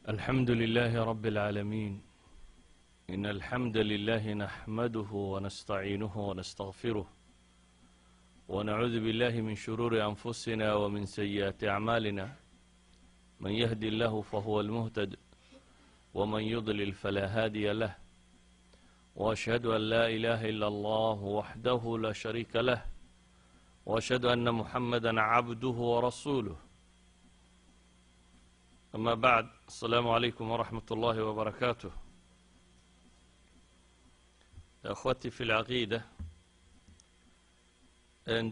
الحمد لله رب العالمين، إن الحمد لله نحمده ونستعينه ونستغفره، ونعوذ بالله من شرور أنفسنا ومن سيئات أعمالنا. من يهدي الله فهو المهتد، ومن يضلل فلا هادي له. وأشهد أن لا إله إلا الله وحده لا شريك له، وأشهد أن محمدا عبده ورسوله. أما بعد، السلام عليكم ورحمة الله وبركاته. أخوتي في العقيدة،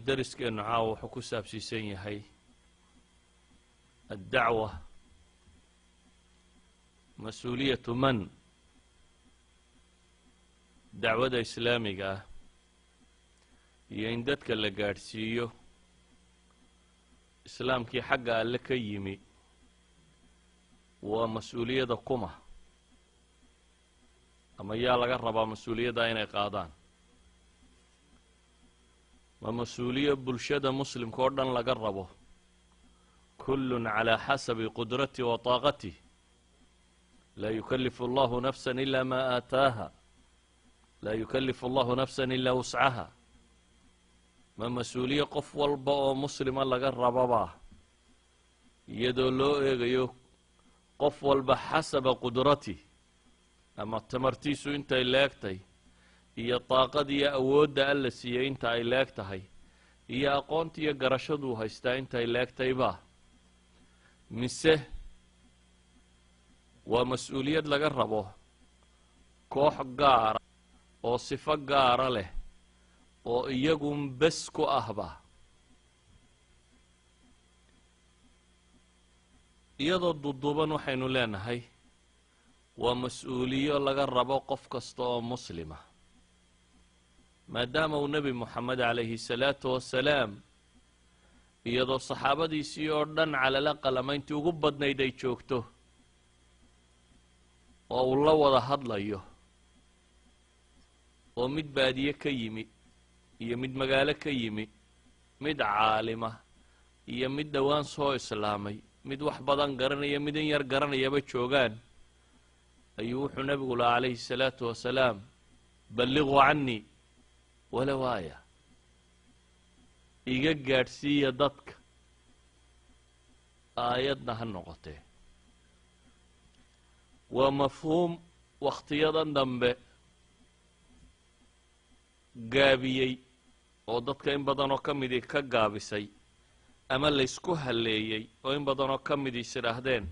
dariskeennu caawa wuxuu ku saabsiisan yahay الدعوة مسؤولية من. Dacwada islaamiga ah iyo in dadka la gaadhsiiyo islaamkii xagga Alle ka yimi waa mas-uuliyadda kuma, ama yaa laga rabaa mas-uuliyadda inay qaadaan? Ma mas-uuliyo bulshada muslimka oo dhan laga rabo، كل على حسب قدرته وطاقته، لا يكلف الله نفسا إلا ما آتاها، لا يكلف الله نفسا إلا وسعها؟ Ma mas-uuliye qof walba oo muslima laga rababa, iyadoo loo eegayo qof walba حسب قدرته, ama tamartiisu intay leegtay iyo daaqadiiyo awoodda Alla siiyey inta ay leeg tahay iyo aqoonta iyo garashaduu haystaa intay leegtayba, mise waa mas-uuliyad laga rabo koox gaara oo sifo gaara leh oo iyagun bes ku ahba? Iyadoo duduuban, waxaynu leenahay waa mas-uuliyo laga rabo qof kasta oo muslima, maadaama uu Nebi Moxamed calayhi salaatu wasalaam, iyadoo saxaabadiisii oo dhan calal aqal ama intii ugu badnayd ay joogto oo uu la wada hadlayo, oo mid baadiye ka yimi iyo mid magaalo ka yimi, mid caalima iyo mid dhowaan soo islaamay, mid wax badan garanaya, mid in yar garanayaba joogaan, ayuu wuxuu nebigu lahaa calayhi salaatu wasalaam: "بلغوا عني ولو آية." Iga gaadhsiiya dadka, aayadna ha noqotee. Waa mafhuum wakhtiyadan dambe gaabiyey oo dadka in badanoo ka midii ka gaabisay, ama laysku halleeyey oo in badanoo ka mid is idhaahdeen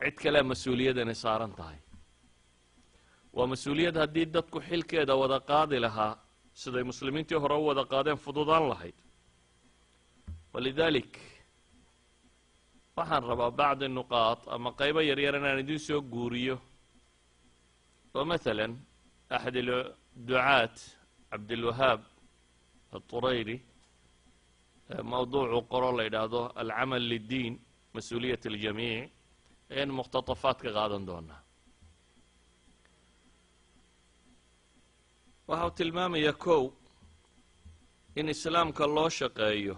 cid kalea mas-uuliyadani saaran tahay. Waa mas-uuliyad haddii dadku xilkeeda wada qaadi lahaa, siday muslimiintii hore u wada qaadeen, fududaan lahayd. ولذلك waxaan rabaa بعض نقاط ama qaybo yaryar inaan idin soo guuriyo, oo mathalan أحد الدعاة, Cabdilwahaab Aturayri, mawduucu qoro la yidhaahdo "العمل للدين مسؤولية الجميع", ayaynu muqtatafaad ka qaadan doonaa. Waxau tilmaamayaa, kow, in islaamka loo shaqeeyo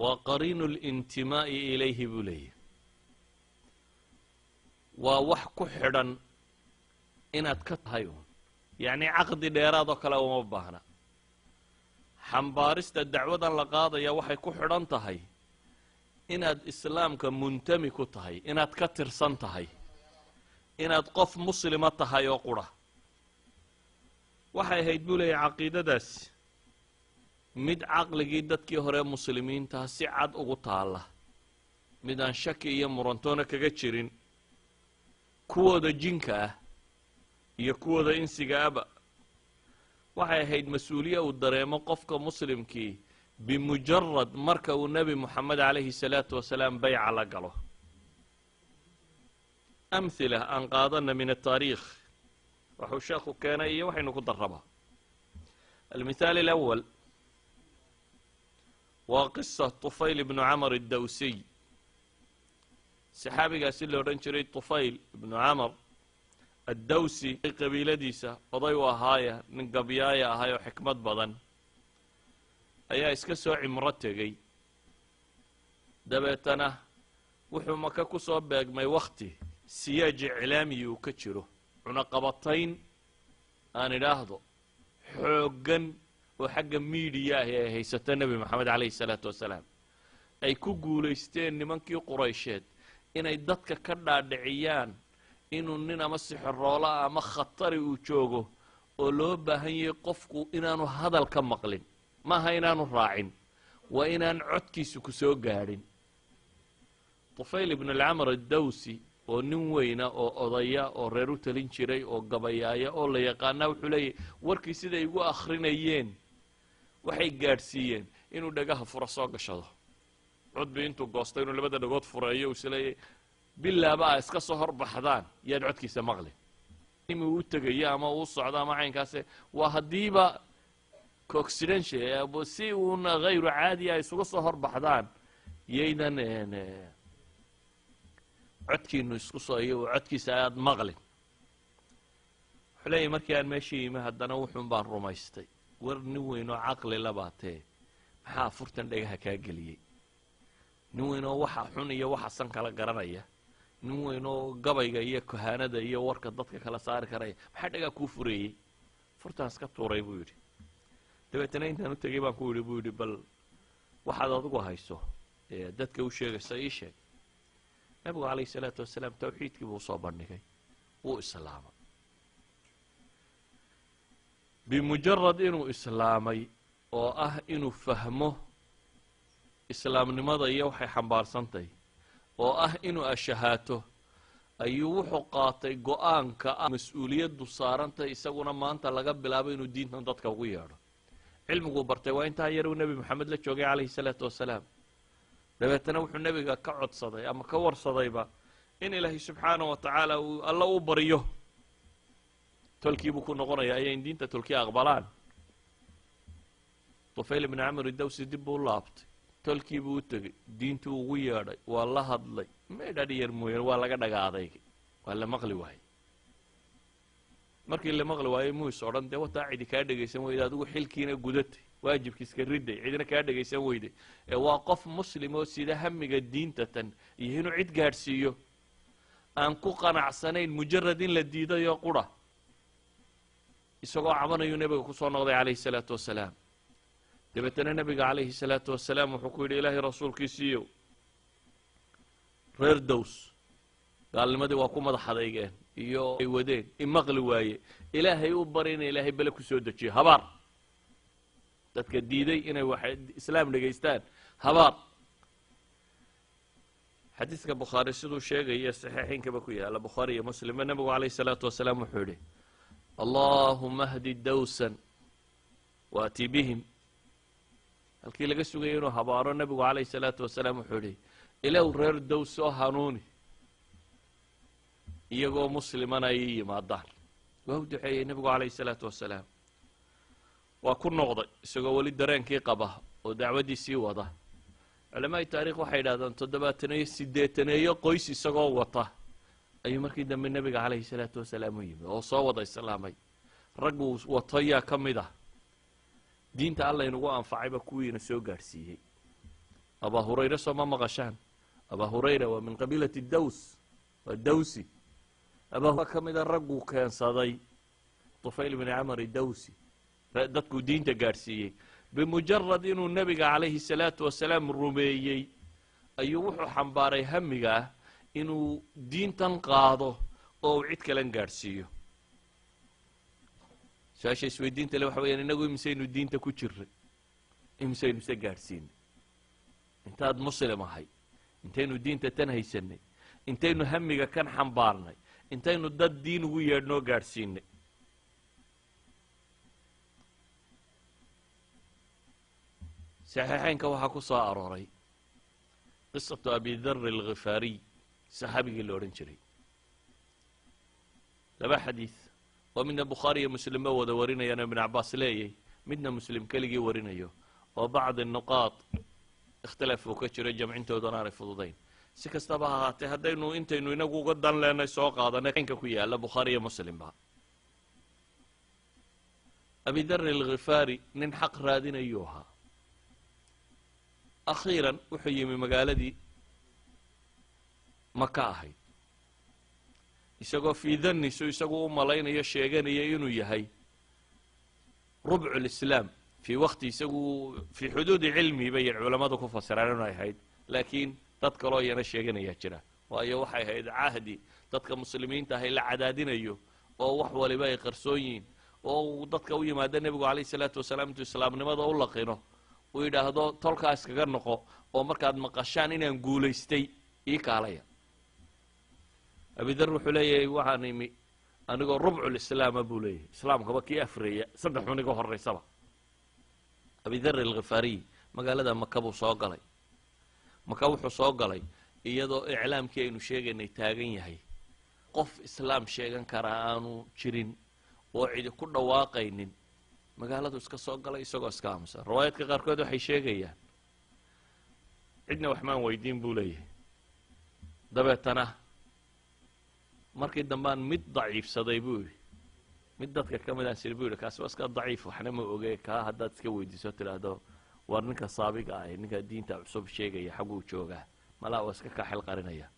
waa قرين الانتماء إليه, buu leeyahy. Waa wax ku xidhan inaad ka tahay uun, yacni caqdi dheeraad oo kale uma baahna. Xambaarista dacwadan la qaadaya waxay ku xidhan tahay inaad islaamka muntami ku tahay, inaad ka tirsan tahay, inaad qof muslima tahay oo qura. Waxay ahayd, buu leeyahy, caqiidadaas mid caqligii dadkii hore muslimiintaha si cad ugu taalla, mid aan shaki iyo murantoona kaga jirin, kuwooda jinka ah iyo kuwooda insiga aba. Waxay ahayd mas-uuliye uu dareemo qofka muslimkii بمجرد marka uu Nebi Moxamed calayhi salaatu wasalaam bayca la galo. أمثلة aan qaadana من التاريخ, waxuu sheekhu keenay iyo waxaynu ku darrabaa. المثال الأول waa قصة Tufayl ibnu Camar Addawsiy. Saxaabigaasi la odhan jiray Tufayl ibnu Camar Addawsi, qabiiladiisa oday u ahaaya, nin gabyaaya ahay oo xikmad badan, ayaa iska soo cimro tegey. Dabeetana wuxuu Maka ku soo beegmay wakhti Siyaaj iclaamiyi uu ka jiro, cunaqabatayn aan idhaahdo xooggan oo xagga miidiya ah ee ay haysato Nebi Moxamed calayhi salaatu wasalaam, ay ku guulaysteen nimankii Quraysheed inay dadka ka dhaadhiciyaan inuu nin ama sixiroola ama khatari uu joogo, oo loo baahan yahay qofku inaanu hadal ka maqlin. Maaha inaanu raacin, waa inaan codkiisu ku soo gaadhin. Tufayl ibn alcamr addawsi, oo nin weyna oo odaya oo reer u talin jiray oo gabayaaya oo la yaqaanaa, wuxuu leeyahy warkii siday igu akhrinayeen waxay gaadhsiiyeen inuu dhagaha fura soo gashado, cudbi intuu goosto inuu labada dhagood fureeyo, uu isleeyahy bilaaba a iska soo horbaxdaan yaad codkiisa maqlin imi uu tegayo ama uu socdo ama caynkaase. Waa haddiiba coincidence si uuna hayru caadi a isuga soo horbaxdaan, yaydan codkiinu isku soo iyo codkiisa aad maqlin. Wuxuu leeyahy markii aan meeshii yimi haddana wuxuun baan rumaystay, war nin weyn oo caqli labaatee, maxaa furtan dhagaha kaa geliyey? Nin weyn oo waxa xun iyo waxa san kala garanaya, nin weyn oo gabayga iyo kahaanada iyo warka dadka kala saari karaya, maxaa dhagaa kuu fureeyey? Furtaan iska tuuray, buu yidhi. Dabeetana intaan u tegey baan ku yidhi, buu yidhi, bal waxaad adigu hayso ee dadka u sheegaysa ii sheeg. Nabigu calayhi salaatu wasalaam tawxiidkii buu usoo bandhigay, wuu islaamay. Bimujarad inuu islaamay, oo ah inuu fahmo islaamnimada iyo waxay xambaarsantahy, oo ah inuu ashahaato, ayuu wuxuu qaatay go-aanka ah mas-uuliyaddu saarantay isaguna maanta laga bilaabo inuu diintan dadka ugu yeedho. Cilmiguu bartay waa intaa yar uu Nebi Moxamed la joogay calayhi salaatu wasalaam. Dabeetana wuxuu nebiga ka codsaday ama ka warsadayba in Ilaahay subxaana wa tacaala uu alla u baryo, tolkiibuu ku noqonayaa iyo in diinta tolkii aqbalaan. Tufayl ibni Camr Dawsi dib buu u laabtay, tolkiibuu u tegey, diintuu ugu yeedhay, waa la hadlay, meedhadh yar mooyane waa laga dhaga adaygay, waa la maqli waayey. Markii la maqli waayey, muus odhan dee wataa cidi kaa dhegaysan weyda, adigu xilkiina gudatay, waajibkiiska riday, cidina kaa dhegaysan weyday. Ee waa qof muslim oo sida hamiga diinta tan iyo inuu cid gaadhsiiyo, aan ku qanacsanayn mujarad in la diidayo qura. Isagoo cabanayuu nebiga kusoo noqday calayhi salaatu wasalaam. Dabeetana nebiga calayhi salaatu wasalaam wuxuu ku yidhi, Ilaahay rasuulkiisiiyow, reer Dows gaalnimadii waa ku madax adeygeen iyo ay wadeen, imaqli waaye, Ilaahay u bari ina Ilaahay bele kusoo dejiyo, habaar dadka diiday inay wax islaam dhegaystaan habaar. Xadiidka Bukhaari siduu sheegaya, saxiixinkaba ku yaala, Bukhaari iyo Muslimba, nebigu calayhi salaatu wasalaam wuxuu yidhi, "Allahuma hdi dawsan waati bihim." Halkii laga sugayay inuu habaaro, nebigu calayhi salaatu wasalaam wuxuu yidhi, "Ilow reer Dows soo hanuuni, iyagoo muslimana ay yimaadaan." Waa u duceeyey nebigu calayhi salaatu wasalaam. Waa ku noqday isagoo weli dareenkii qaba oo dacwaddii sii wada. Culamaai taarikh waxay yidhahdaan 70eeyo 80eeyo qoys isagoo wata ayuu markii dambe nebiga calayhi salaatu wasalaam u yimi oo soo wada islaamay. Ragguu wato yaa ka mid ah diinta Alla inugu anfacayba kuwiina soo gaadhsiiyey? Abaa Hurayre soo ma maqashaan? Abaa Hurayra waa min qabiilati Daws, waa Dawsi. Abaa ka mida ragguu keensaday Tufayl bni Camar Dawsi, dadkuu diinta gaadhsiiyey. Bimujarad inuu nebiga calayhi salaatu wasalaam rumeeyey ayuu wuxuu xambaaray hamiga ah inuu diintan qaado oo uu cid kalan gaadhsiiyo. Su-aasha isweydiinta le waxa weyaan, inagu imisaynu diinta ku jiray, imisaynu se gaadhsiinay? Intaad muslim ahay, intaynu diinta tan haysanay, intaynu hamiga kan xambaarnay, intaynu dad diin ugu yeedhnoo gaadhsiinay? Saxiixeynka waxaa ku soo arooray qisatu Abi Dar Alghifaariy, saxaabigii la odhan jiray. Laba xadiid oo midna Bukhaari iyo Muslimba wada warinayaan, Ibn Cabaas leeyay, midna Muslim keligii warinayo, oo bacdi nuqaad ikhtilaaf uu ka jiro, jamcintoodana aanay fududayn. Si kastaba ha ahaatee, haddaynu intaynu inagu uga dan leenay soo qaadanay inka ku yaalla Bukhaari iyo Muslimba, Abi Dar Alghifaari nin xaq raadinayuu ahaa. Akhiiran wuxuu yimi magaaladii Maka ahayd. Isagoo fii dannisu isagu u malaynayo sheeganaya inuu yahay rubcu lislaam fii waqti isagu fii xuduudi cilmi bay culammadu ku fasiraan inay ahayd, laakiin dad kaloo iyana sheeganayaa jira. Waayo waxay ahayd cahdi dadka muslimiinta ahay la cadaadinayo oo wax waliba ay qarsoon yihiin, oo uu dadka u yimaado nebigu calayhi salaatu wasalaam intuu islaamnimada u laqino uu yidhaahdo tolkaa iskaga noqo, oo markaad maqashaan inaan guulaystay ii kaalaya. Abidar wuxuu leeyahay waxaan imi anigoo rubculislaama buu leeyahay, islaamkaba kii afreeya saddex xun iga horraysaba. Abidar alkhifaariy magaalada Maka buu soo galay. Maka wuxuu soo galay iyadoo iclaamkii aynu sheegaynay taagan yahay, qof islaam sheegan karaa aanu jirin oo cidi ku dhawaaqaynin. Magaaladu iska soo galay isagoo iska aamusan. Riwaayaadka qaarkood waxay sheegayaan cidna waxmaan weydiin buu leeyahay. Dabeetana markii dambaan mid daciifsaday buu yidhi, mid dadka ka midaan siri buu yidhi, kaasi waa iska daciif, waxna ma oge, kaa haddaad iska weydiiso tidhaahdo waar ninka saabiga ah, ninka diinta cusub sheegaya xagguu joogaa, malaa waa iska kaa xil qarinaya.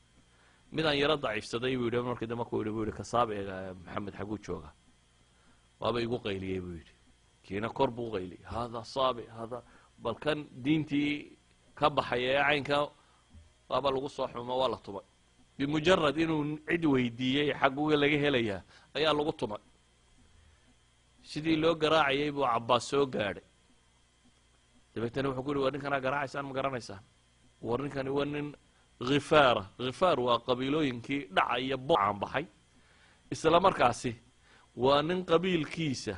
Midaan yaro daciifsaday buu yidhi, markii dambe ku yidhi buu yidhi, kasaabiga Maxamed xagguu jooga? Waaba igu qayliyey buu yidhi. Kiina kor buu qayliyey, hada saabi hada, bal kan diintii ka baxaya ee caynka, waaba lagu soo xumo, waa la tumay. Bimujarad inuu cid weydiiyey xaguga laga helayaa ayaa lagu tumay. Sidii loo garaacayay buu Cabbaas soo gaadhay. Dabeetana wuxuu ku yidhi, war ninkanaa garaacaysaan ma garanaysaan? War ninkani waa nin Khifaara. Khifaar waa qabiilooyinkii dhaca iyo bocaan baxay, isla markaasi waa nin qabiilkiisa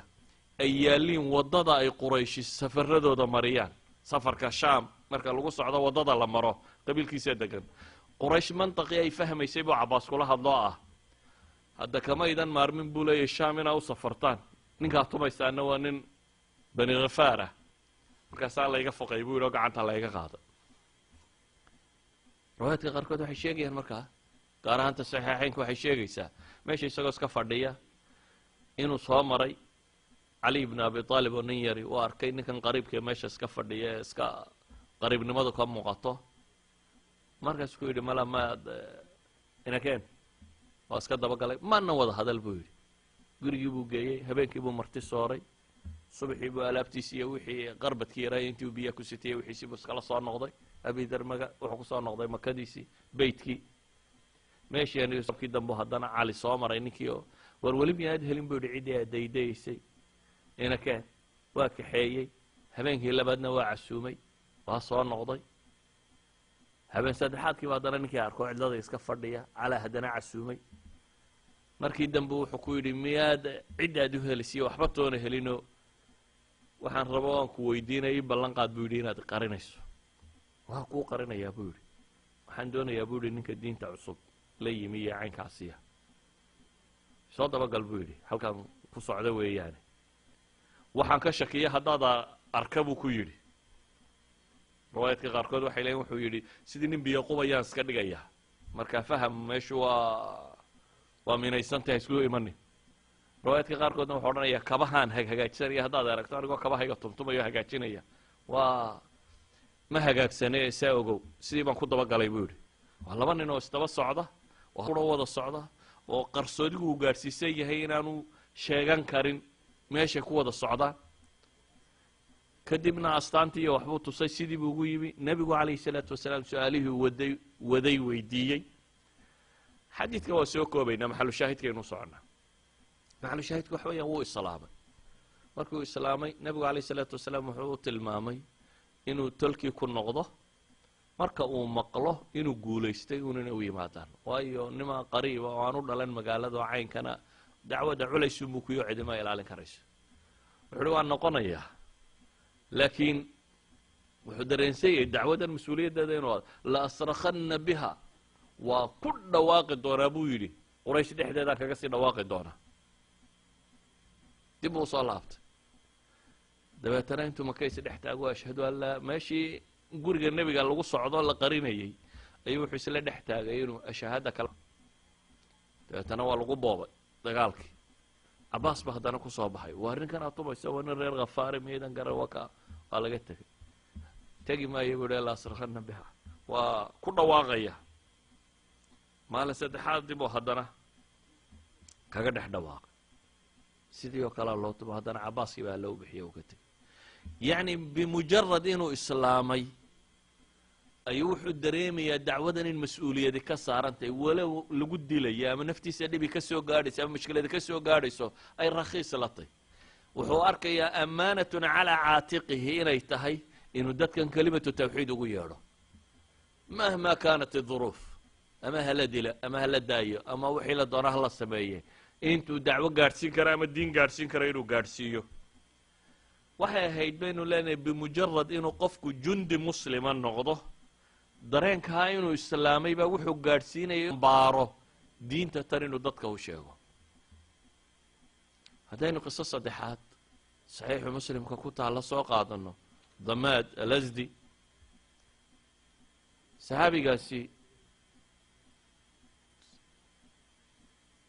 ay yaalliin waddada ay Qurayshi safaradooda mariyaan, safarka Shaam marka lagu socdo waddada la maro qabiilkiisa degan. Quraysh mantaqii ay fahmaysay buu Cabbaas kula hadloo ah, hadda kamaydan maarmin buu leeyahy Shaam inaa u safartaan, ninkaa tumaysaana waa nin Bani Khifaar ah. Markaasaa layga foqay buu yidhi oo gacanta layga qaaday. Riwaayaadka qaarkood waxay sheegayaan markaa, gaar ahaanta saxiixeynka, waxay sheegaysaa meesha isagoo iska fadhiya inuu soo maray Cali ibnu Abi Aalib oo nin yari uu arkay ninkan qariibkaee meesha iska fadhiya ee iska qariibnimadu ka muuqato. Markaas ku yidhi, mala maad inakeen? Waa iska dabagalay, maana wada hadal buu yidhi. Gurigii buu geeyey, habeenkii buu marti sooray, subaxii buu alaabtiisi iyo wixii qarbadkii yaraay intii uu biyaha ku sitayay wixiisii buu iskala soo noqday. Abidar maga wuxuu kusoo noqday Makadiisii beytkii meeshii. Kii dambu haddana Cali soo maray ninkii oo war weli miyaad helin buu yidhi ciddii aad daydaysay, inakeen? Waa kaxeeyey, habeenkii labaadna waa casuumay, waa soo noqday. Habeen saddexaadkiiba haddana ninkii arko cidlada iska fadhiya, Calaa haddana casuumay. Markii dambe wuxuu ku yidhi, miyaad ciddaad u helisiyo waxba toona helinoo waxaan rabo aan ku weydiinaya, ii ballan qaad buu yidhi inaad qarinayso. Waa kuu qarinayaa buu yidhi. Waxaan doonayaa buu yidhi ninka diinta cusub la yimi iyo caynkaasiya. Soo dabagal buu yidhi, halkaan ku socda weeyaane, waxaan ka shakiya haddaad arka buu ku yidhi. Riwaayaadka qaarkood waxay leeyiin wuxuu yidhi sidii nin biyo qubayaan iska dhigayaa, marka faham meeshu waa minaysantahay, isku imanin. Riwaayaadka qaarkoodna wuxuu odhanayaa kabahaan hagaajsanaya, haddaad aragto anigoo kabahayga tumtumayo hagaajinaya, waa ma hagaagsane saa ogow. Sidii baan ku dabagalay buu yidhi. Waa laba nin oo isdaba socda oo wada socda oo qarsoodigu uu gaadhsiisan yahay inaanu sheegan karin meeshay ku wada socdaan. Kadibna astaantii iyo waxbuu tusay, sidii buu ugu yimi nebigu calayhi salaatu wasalaam, su-aalihii waday waday weydiiyey. Xadiidka waa soo koobaynaa, maxalu shaahidkaynu soconnaa. Maxalu shaahidka waxa weyaan wuu islaamay. Markuu islaamay nebigu calayhi salaatu wasalaam wuxuu u tilmaamay inuu tolkii ku noqdo marka uu maqlo inuu guulaystay unina u yimaadaan, waayo nimaa qariiba oo aan u dhalan magaalada oo caynkana dacwadda culaysunbuu kuyo cidima ilaalin karayso. Wuxu uhi waan noqonayaa, laakiin wuxuu dareensanyayay dacwaddan mas-uuliyaddeeda inuu la asrakhanna biha, waa ku dhawaaqi doonaa buu yidhi, Quraysh dhexdeedaan kaga sii dhawaaqi doonaa. Dib buu soo laabtay. Dabeetana intuu Maka is dhex taago ashhadu an laa, meeshii guriga nebiga lagu socdo la qarinayay ayuu wuxuu isla dhex taagay inuu ashahaada kala. Dabeetana waa lagu boobay dagaalkii. Cabbaas ba haddana kusoo baxay, waa ninkan aad tumaysa waa nin reer Khafaari, miyaydan garan? Waa ka waa laga tegay. Tegi maayo buu hi, la asrakhana biha, waa ku dhawaaqaya. Maalin saddexaad dib oo haddana Kaga dhex dhawaaqay sidii oo kalea loo tumo. Haddana Cabaaskii baa loo bixiye, uu ka tegey. Yacni bimujarad inuu islaamay ayuu wuxuu dareemayaa dacwadan in mas-uuliyadi ka saarantahay, walow lagu dilayo ama naftiisa dhibi ka soo gaadhayso ama mushkiladi ka soo gaadhayso, ay rakhiis la tahy. Wuxuu arkayaa ammaanatun calaa caatiqihi inay tahay inuu dadkan kelimatu tawxiid ugu yeedho, mahma kaanat iduruuf, ama hala dila ama hala daayo ama wixii la doona hala sameeye, intuu dacwo gaadhsiin karo ama diin gaadhsiin karo inuu gaadhsiiyo. Waxay ahayd, baynu leenahay, bimujarad inuu qofku jundi muslima noqdo, dareenkaa inuu islaamay baa wuxuu gaadhsiinaya baaro diinta tan inuu dadka u sheego. Haddaynu qiso saddexaad Saxiixu Muslimka ku taalla soo qaadano, Damaad Alasdi, saxaabigaasi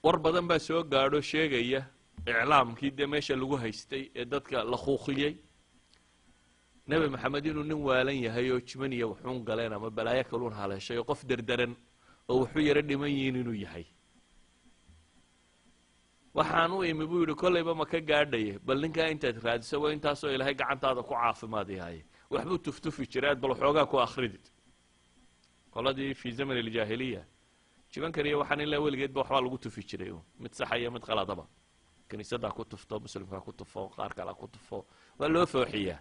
war badan baa soo gaadho sheegaya iclaamkii dee meesha lagu haystay ee dadka la khuuqiyey, Nebi Maxamed inuu nin waalan yahay oo jimaniya waxuun galeen ama balaayo kaluun haleeshay oo qof derderan oo wuxuu yaro dhiman yihiin inuu yahay. Waxaan u imi, buu yidhi, kollayba ma ka gaadhaye, bal ninkaa intaad raadiso waa intaasoo Ilaahay gacantaada ku caafimaad yahay, waxbuu tuftufi jiray, aad bal waxoogaa ku akhridid. Qoladii fii zaman aljaahiliya jibankan iyo waxaan ilaa weligeedba waxbaa lagu tufi jiray, mid saxaya mid qaladaba, kiniisaddaa ku tufto, muslimkaa ku tufo, qaar kalea ku tufo, waa loo fooxiyaa.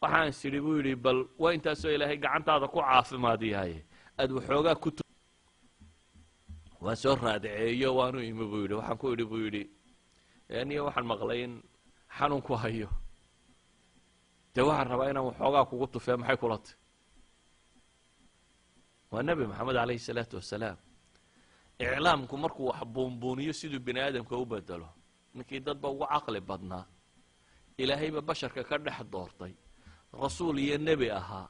Waxaan sidhi, buu yidhi, bal waa intaasoo Ilaahay gacantaada ku caafimaad yahay, aad waxoogaa ku waan soo raadiceeyo. Waanu imi, buu yidhi. Waxaan ku idhi, buu yidhi, aniyo waxaan maqlay in xanuun ku hayo, dee waxaan rabaa inaan waxoogaa kugu tufee, maxay kula tahy? Waa Nebi Maxamed calayhi salaatu wasalaam. Iclaamku markuu wax buunbuuniyo siduu bini aadamka u bedelo, ninkii dadba ugu caqli badnaa, Ilaahayba basharka ka dhex doortay, rasuul iyo nebi ahaa,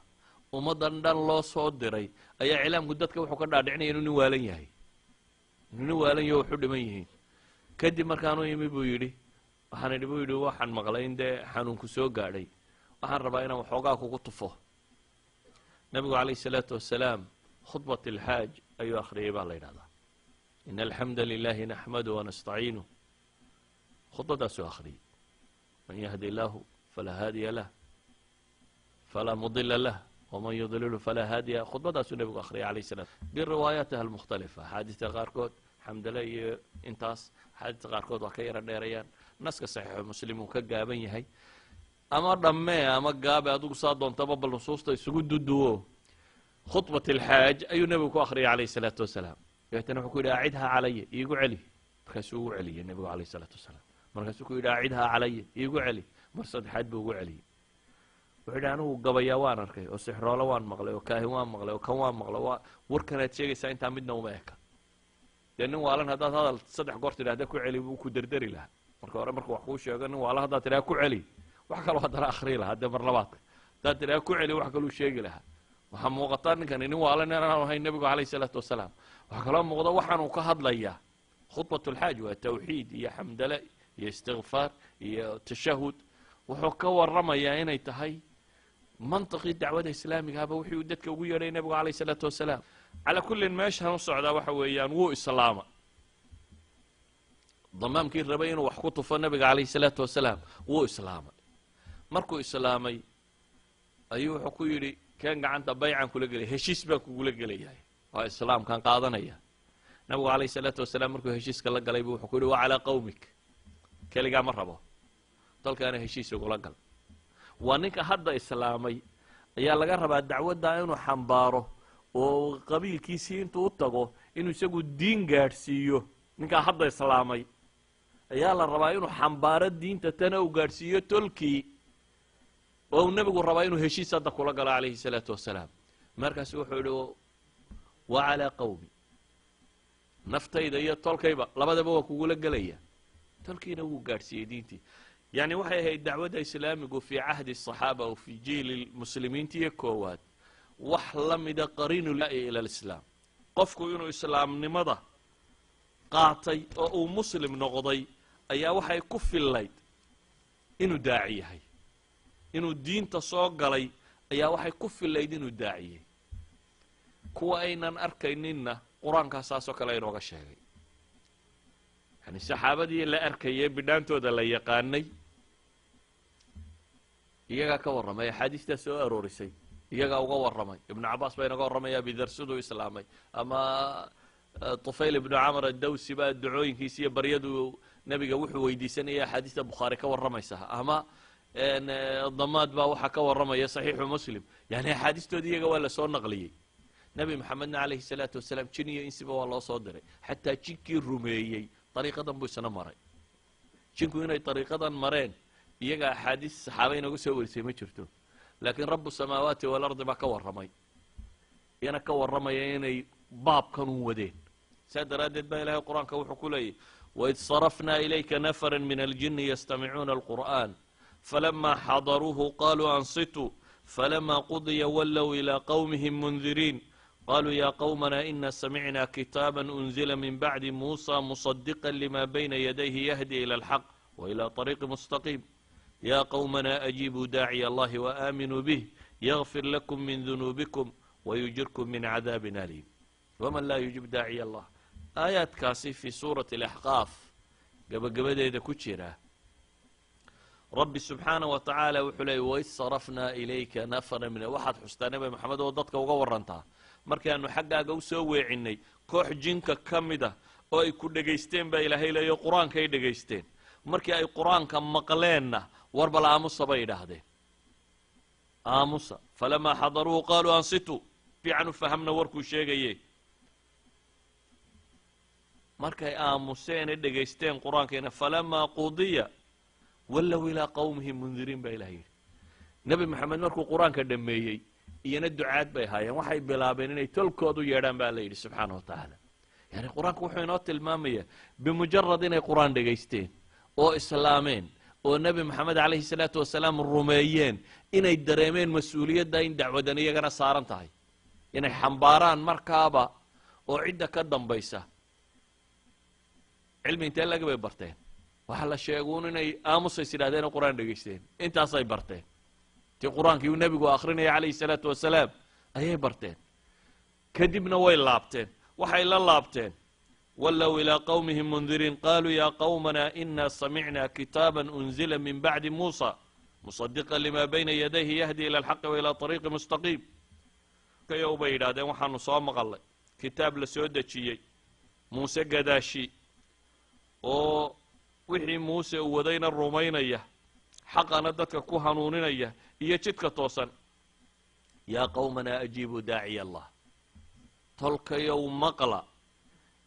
ummaddan dhan loo soo diray, ayaa iclaamku dadka wuxuu ka dhaadhicinaya inuu nin waalan yahay, inuu nin waalan yaho waxu dhiman yihiin. Kadib markaanu imi, buu yidhi, waxaan idhi, buu yidhi, waxaan maqlay in dee xanuunku soo gaadhay, waxaan rabaa inaan waxoogaa kugu tufo. Nebigu calayhi salaatu wasalaam khudbat alxaaj ayuu akhriyay baa la yidhahdaa, "Ina alxamda lilahi naxmadu wanastaciinuh." Khudbadaasuu akhriyey, "Man yahdi illaahu falaa haadiya lah falaa mudila lah waman yudlilhu falaa haadiya." Khudbadaasuu nebigu akhriyay calayh salam biriwaayaatiha almukhtalifa. Axaadiista qaarkood xamdale iyo intaas, axaadiista qaarkood waa ka yaro dheerayaan. Naska Saxiixu Muslim uu ka gaaban yahay. Ama dhammee ama gaabe, adigu saa doontaba, bal nusuusta isugu duduwo. Khudbat alxaaj ayuu nebigu ku akhriyay calayhi salaatu wasalaam. Dabeetana wuxuu ku yidhi, "Acidhaa calaya," iigu celi. Markaasuu ugu celiyey nebigu calayh salaatu wasalaam. Markaasuu ku yidhi, "Acidhaa calaya," iigu celi. Mar saddexaad buu ugu celiyey. Wuxuu yidhi, "Anigu gabayaa waan arkay, oo sixroolo waan maqlay, oo kaahin waan maqlay, oo kan waan maqlay, waa warkanaad sheegaysaa intaa midna uma eka. Dee nin waalan haddaad hadal saddex goor tidhahda ku celi, wuu ku derderi lahaa. Marka hore markuu wax kuu sheego, nin waalan haddaad tidhaha ku celi, wax kaloo haddana akhrii lahaa. Dee mar labaadka haddaad tidhaha ku celi, wax kaluu sheegi lahaa. Waxaa muuqataa ninkani nin waalan inaanu ahayn nebigu calayhi salaatu wasalaam. Waxaa kaloo muuqda waxaanuu ka hadlayaa khudbat ulxaaj waa tawxiid iyo xamdale iyo istikfaar iyo tashahud. Wuxuu ka warramayaa inay tahay mantiqii dacwada islaamigaaba wixii uu dadka ugu yeedhay nebigu calayhi salaatu wasalaam. Calaa kullin, meeshaan u socdaa waxa weeyaan, wuu islaama damaamkii rabay inuu wax ku tufo nebiga calayhi salaatu wasalaam. Wuu islaamay. Markuu islaamay ayuu wuxuu ku yidhi, "Keen gacanta, baycan kula gelaya, heshiis baan kugula gelayahay, waa islaamkaan qaadanaya." Nabigu calayhi salaatu wasalaam markuu heshiiska la galay bu wuxuu ku yidhi, "Wa calaa qawmik," keligaa ma rabo, dalkaana heshiis ugula gal. Waa ninka hadda islaamay ayaa laga rabaa dacwaddaa inuu xambaaro oo qabiilkiisii intuu u tago inuu isagu diin gaadhsiiyo. Ninkaa hadda islaamay ayaa la rabaa inuu xambaaro diinta tana uu gaadhsiiyo tolkii, oo uu nebigu rabaa inuu heshiis hadda kula galo calayhi salaatu wasalaam. Markaasu wuxuu yidhi, "Wa calaa qawmi," naftayda iyo tolkayba labadaba waa kugula gelaya. Tolkiina wuu gaadhsiiyey diintii. Yacni waxay ahayd dacwadda islaamigu fii cahdi asaxaaba o fii jiili muslimiintiiyo koowaad wax la mida qariinu ila alislaam. Qofku inuu islaamnimada qaatay oo uu muslim noqday ayaa waxay ku fillayd inuu daaci yahay. Inuu diinta soo galay ayaa waxay ku fillayd inuu daaciyey. Kuwa aynan arkayninna Qur-aankaa saasoo kale inooga sheegay. Yani saxaabadii la arkayay, bidhaantooda la yaqaanay, iyagaa ka warramay, axaadiistaa soo aroorisay iyagaa uga warramay. Ibnu Cabaas baa inaga warramaya Abidar siduu islaamay, ama Tufayl Ibnu Camar Adawsi baa ducooyinkiisa iyo baryadu nebiga wuxuu weydiisanaya axaadiista Bukhaari ka warramaysa, ama Damaad baa waxaa ka warramaya Saxiixu Muslim. Yani axaadiistoodii iyaga waa lasoo naqliyey. Nebi Maxamedna calayhi salaatu wasalaam jin iyo insiba waa loo soo diray. Xataa jinkii rumeeyey dariiqadan buu isna maray. Jinku inay dariiqadan mareen iyaga axaadiis saxaaba inooga soo warisay ma jirto, laakiin Rabu Samaawaati Walardi baa ka warramay, iyana ka warramaya inay baabkan un wadeen. Saa daraaddeed baa Ilahay Qur-aanka wuxuu ku leeyahy: "Waid sarafnaa ilayka nafara min aljini yastamicuuna alqur'an falama xadaruuhu qaluu ansituu falama qudiya wallow ilaa qowmihim mundiriin qaluu ya qowmana ina samicna kitaaba unzila min bacdi Musa musadiqa lima bayna yadayhi yahdi ila alxaq waila طariiqi mustaqiim ya qowmana ajiibuu daaciya Allahi waaminuu bih yagfir lakum min dunuubikum wayujirkum min cadaabin aliim waman laa yujib daaciya Allah." Aayaadkaasi fii suurati Alaxqaaf gabagabadeeda ku jira, Rabbi subxaana wa tacaala wuxuu leeyay: "Waid sarafnaa ilayka nafara min", waxaad xustaa, Nebi Maxamed, oo dadka uga warantaa markaanu xaggaaga usoo weecinnay koox jinka ka mid ah oo ay ku dhegaysteen baa Ilaahay leeyo. Qur-aankay dhegaysteen. Markii ay Qur-aanka maqleenna, "War bal aamusa," bay idhaahdeen, "aamusa." Falamaa xadaruuhu qaaluu ansituu. Fiican u fahamna warkuu sheegaye. Markay aamuseene dhegaysteen Qur-aankiina, falamaa qudiya wallow ilaa qowmihim mundiriin, baa Ilaha yidhi. Nebi Maxamed markuu Qur-aanka dhammeeyey, iyana ducaad bay ahaayeen, waxay bilaabeen inay tolkood u yeedhaan, baa la yidhi subxaana wa tacaala. Yani Qur-aanku wuxuu inoo tilmaamayaa bimujarad inay Qur-aan dhegaysteen oo islaameen oo Nebi Maxamed calayhi salaatu wasalaam rumeeyeen, inay dareemeen mas-uuliyadda in dacwadan iyagana saaran tahay, inay xambaaraan markaaba oo cidda ka dambaysa. Cilmi intee laga bay barteen? Waxaa la sheeguun inay aamusays yidhahdeen oo Qur-aan dhegaysteen. Intaasay barteen. Tii Qur-aankii uu nebigu akrinaya calayhi salaatu wasalaam ayay barteen. Kadibna way laabteen. Waxay la laabteen: wallow ilaa qowmihim mundiriin qaluu ya qowmana ina samicna kitaaba unzila min bacdi Muusa musadiqa lima bayna yadayhi yahdi ila alxaqi wa ila طariiqi mustaqiim. Kayow, bay yidhahdeen, waxaanu soo maqalnay kitaab la soo dejiyey Muuse gadaashi, oo wixii Muuse uu wadayna rumaynaya, xaqana dadka ku hanuuninaya iyo jidka toosan. Yaa qowmanaa ajiibuu daaciya Allah, tolkayow maqla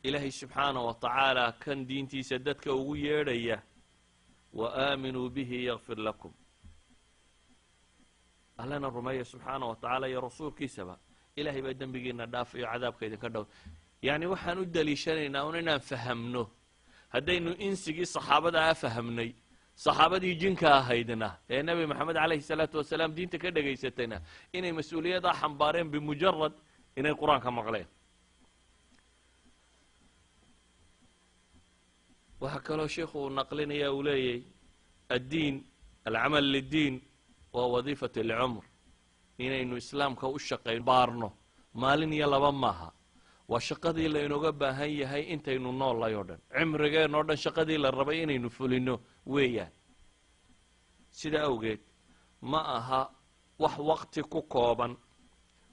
Ilaahay subxaana wa tacaala kan diintiisa dadka ugu yeedhaya, wa aaminuu bihi yakfir lakum, Allana rumeeya subxaana wa tacaala iyo rasuulkiisaba, Ilaahay baa dembigiina dhaafayo, cadaabka idinka dhow. Yacni waxaan u daliishanaynaa un inaan fahamno, haddaynu insigii saxaabada a fahamnay, saxaabadii jinka ahaydna ee Nebi Maxamed calayhi salaatu wasalaam diinta ka dhegaysatayna inay mas-uuliyaddaa xambaareen bimujarad inay Qur-aanka maqleen. Waxaa kaloo sheikhu uu naqlinaya, uu leeyay: addiin, alcamal liddiin waa wadiifat alcumr. Inaynu islaamka u shaqayn baarno maalin iyo laba maaha, waa shaqadii laynooga baahan yahay intaynu noollay oo dhan, cimrigeen oo dhan shaqadii la rabay inaynu fulino weeyaan. Sida awgeed ma aha wax waqti ku kooban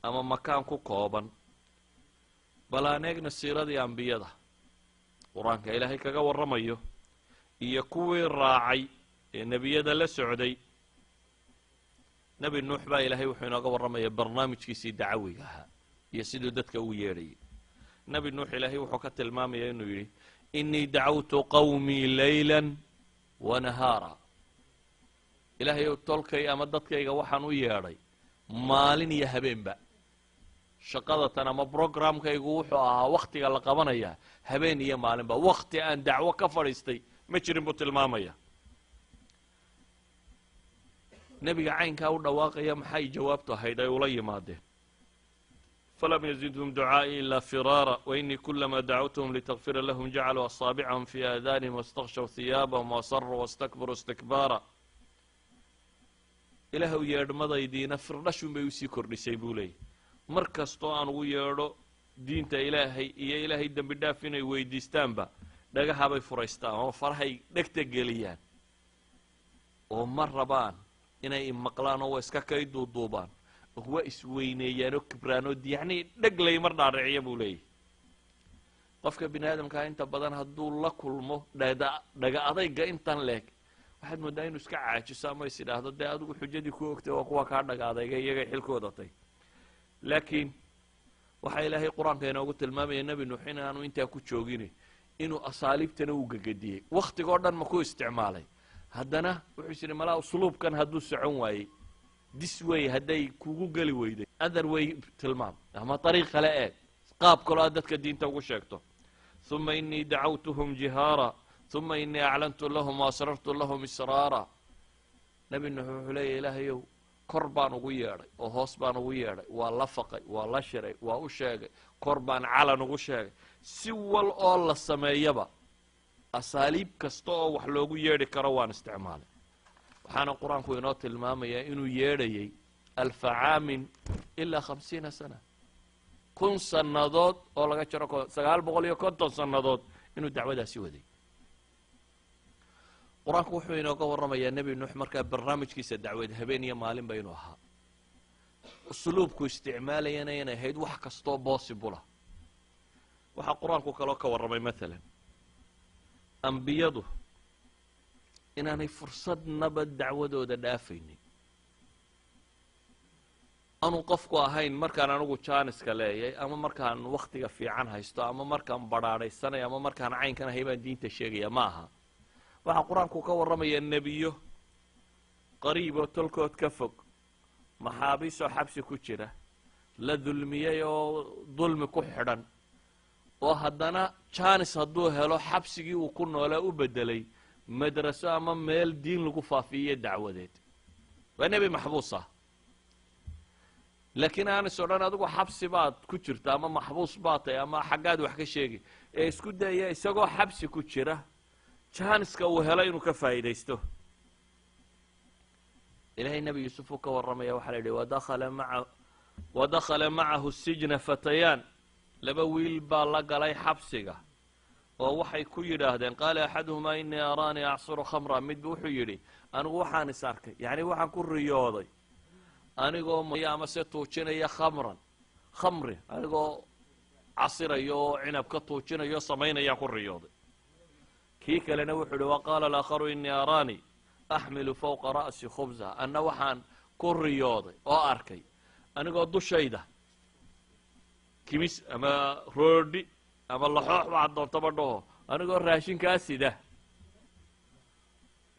ama makaan ku kooban. Bal aan eegna siiradii ambiyada Qur-aanka Ilaahay kaga warramayo iyo kuwii raacay ee nebiyada la socday. Nebi Nuux baa Ilaahay wuxuu inooga warramaya barnaamijkiisii dacawiga ahaa iyo siduu dadka ugu yeedhayay. Nebi Nuux Ilaahay wuxuu ka tilmaamaya inuu yidhi: "Inii dacawtu qawmii layla wa nahaara." Ilaahay ow, tolkay ama dadkayga waxaan u yeedhay maalin iyo habeenba. Shaqada tan ama programkaygu wuxuu ahaa wakhtiga la qabanaya habeen iyo maalinba. Wakti aan dacwo ka fadhiistay ma jirin, buu tilmaamaya. Nebiga caynkaa u dhawaaqaya, maxay jawaabtu ahayd ay ula yimaadeen? Falam yazidhum ducaa'ii ilaa firaara wainii kulama dacawtuhum litakfira lahum jacaluu asaabicahum fii aadaanihim waاstakshaw hiyaabahum wasaruu wastakbaruu istikbaara. Ilaahw, yeedhmadaydiina firdhashun bay usii kordhisay, buu leeyay. Mar kastoo aan ugu yeedho diinta Ilaahay iyo Ilaahay dembi dhaaf inay weydiistaanba, Dhagahabay furaystaan oo farahay dhegta geliyaan oo ma rabaan inay imaqlaan, oo waa iska kay duuduubaan oo waa isweyneeyaan oo kibraan oo yacni dheg laymar dhaadhiciya, buu leeyahy. Qofka bini aadamkaa inta badan hadduu la kulmo dhada dhaga adayga intan leeg, waxaad moodaa inuu iska caajiso ama is idhaahdo, dee adigu xujadii ku ogtay waa kuwa kaa dhaga adayga, iyagay xilkooda tay. Laakiin waxaa Ilaahay Qur-aanka inoogu tilmaamaya Nebi Nuux in aanu intaa ku joogin, inuu asaaliibtana uu gegediyey. Waktigoo dhan ma ku isticmaalay? Haddana wuxuu is yidhi, malaa usluubkan hadduu socon waayey, this way hadday kugu geli weyday, other way tilmaam ama dariiq kale eeg, qaab kaloo aad dadka diinta ugu sheegto. ثم إني دعوتهم جهارا ثم إني أعلنت لهم وأسررت لهم إسرارا. Nebi Nuux wuxuu leeya, Ilaahayow, kor baan ugu yeedhay oo hoos baan ugu yeedhay, waa la faqay, waa la shiray, waa u sheegay, kor baan calan ugu sheegay. Si wal oo la sameeyaba, asaaliib kasta oo wax loogu yeedhi karo waan isticmaalay. Waxaana Qur-aanku inoo tilmaamayaa inuu yeedhayay ألف عام إلا 50 سنة, 1000 sannadood oo laga jaro 950 sannadood inuu dacwadaasi waday. Qur-aanku wuxuu inooga warramayaa Nebi Nuux markaa barnaamijkiisa dacweed habeen iyo maalinba inuu ahaa, usluubku isticmaalayana inay ahayd wax kastoo possible. Waxaa Qur-aanku kaloo ka warramay, maalan, ambiyadu inaanay fursadnaba dacwadooda dhaafaynin, aanu qofku ahayn markaan anigu jaaniska leeyay ama markaan waktiga fiican haysto ama markaan badhaadhaysanayo ama markaan caynkan ahay baan diinta sheegaya, ma aha. Waxaa Qur-aanku ka warramaya nebiyo qariiboo tolkood ka fog, maxaabiisoo xabsi ku jira, la dulmiyey oo dulmi ku xidhan, oo haddana jaanis hadduu helo xabsigii uu ku noolaa u bedelay madraso ama meel diin lagu faafiiyo dacwadeed. Waa nebi maxbuus ah, laakiin aanis odhan adigu xabsi baad ku jirta ama maxbuus baad tahay ama xaggaad wax ka sheegi, ee isku daya isagoo xabsi ku jira jaaniska uu helo inuu ka faa'iidaysto. Ilahay Nebi Yuusuf uu ka warramaya. Waxaa la yidhi, ودخل معه السجن فتيان, laba wiil baa la galay xabsiga oo waxay ku yidhaahdeen, قال أحدهما إني أراني أعصر خمرا. Midba wuxuu yidhi, anigu waxaan is arkay, yacni waxaan ku riyooday anigoo ama se tuujinaya خمرا, khamri, anigoo casiraya oo cinab ka tuujinayo o samaynayaan ku riyooday. Kii kalena wuxuu yihi, وقال الآخر إني أراني أحمل فوق رأسي خبزا, anna waxaan ku riyooday oo arkay anigoo dushayda kimis ama roodhi ama laxoox waxaad doontaba dhaho, anigoo raashinkaa sida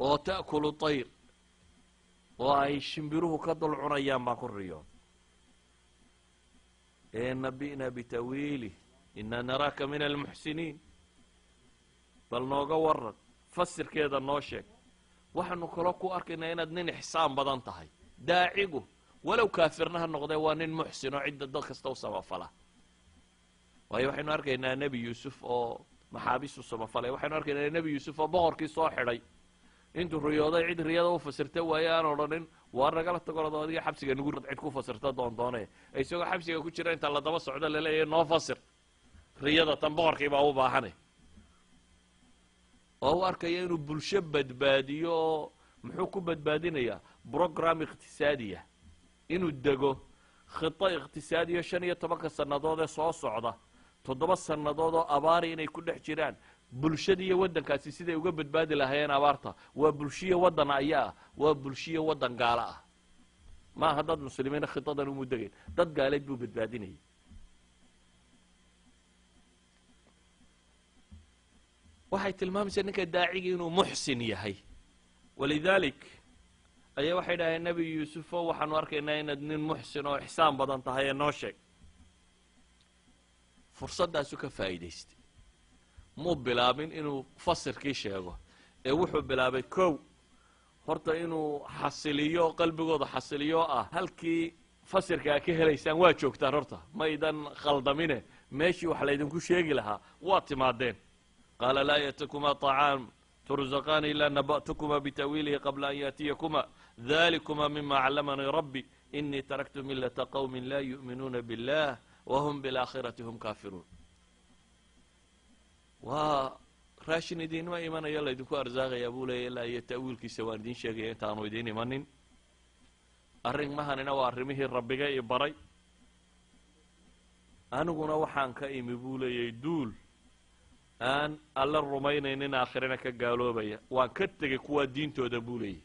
oo تأكل الطير, oo ay shimbiruhu ka dul cunayaan baan ku riyooday. Ee نبئنا بتأويله إنا نراك من المحسنين, bal nooga waran, fasirkeeda noo sheeg, waxaanu kaloo ku arkaynaa inaad nin ixsaan badan tahay. Daacigu walow kaafirna ha noqdee, waa nin muxsin oo cidda dad kasta u samafala. Waayo, waxaynu arkaynaa Nebi Yuusuf oo maxaabiis u samafalay, waxaynu arkaynaa Nebi Yuusuf oo boqorkii soo xidhay intuu riyooday cid riyada u fasirta waaye aan odhanin, waar nagala tagorado, adiga xabsiga nagu cid ku fasirta doondoone. Isagoo xabsiga ku jira inta la daba socdo laleeyahay, noo fasir riyada tan, boqorkii baa u baahane, oo u arkaya inuu bulsho badbaadiyo. Oo muxuu ku badbaadinayaa? Program iqtisaadiya inuu dego, خطة اقتصادية, 15-ka sannadood ee soo socda, 7 sannadood oo abaari inay ku dhex jiraan bulshada iyo waddankaasi siday uga badbaadi lahaayeen abaarta. Waa bulshiyo waddan ayaa ah, waa bulshiyo waddan gaalo ah, maaha dad muslimiina. Khitadan umu degayn, dad gaaleed buu badbaadinayay. Waxay tilmaamaysaa ninka daacigii inuu muxsin yahay. ولذلك ayaa waxay dhaheen, Nebi Yuusufo, waxaanu arkaynaa inaad nin muxsin oo ixsaan badan tahay ee noo sheeg. Fursaddaasu ka faa'iidaystay. Muu bilaabin inuu fasirkii sheego, ee wuxuu bilaabay kow horta inuu xasiliyo qalbigooda, xasiliyo ah halkii fasirka aa ka helaysaan waa joogtaan, horta maydan khaldamine, meeshii wax laydinku sheegi lahaa waa timaadeen. قال لا يأتيكما طعام ترزقانه إلا نبأتكما بتأويله قبل أن يأتيكما ذلكما مما علمني ربي إني تركت ملة قوم لا يؤمنون بالله وهم بالآخرة هم كافرون. Waa Raashin idiinma imanayo laydinku arsaaqayaa, buu leeya, ilaa iyo ta'wiilkiisa waan idiin sheegaya intaanu idiin imanin. Arrimahanina waa arrimihii Rabbiga i baray. Aniguna waxaan ka imi, buu leeyay, duul aan Alle rumaynaynin, aakhirana ka gaaloobaya. Waan ka tegay kuwaa diintooda, buu leeyay.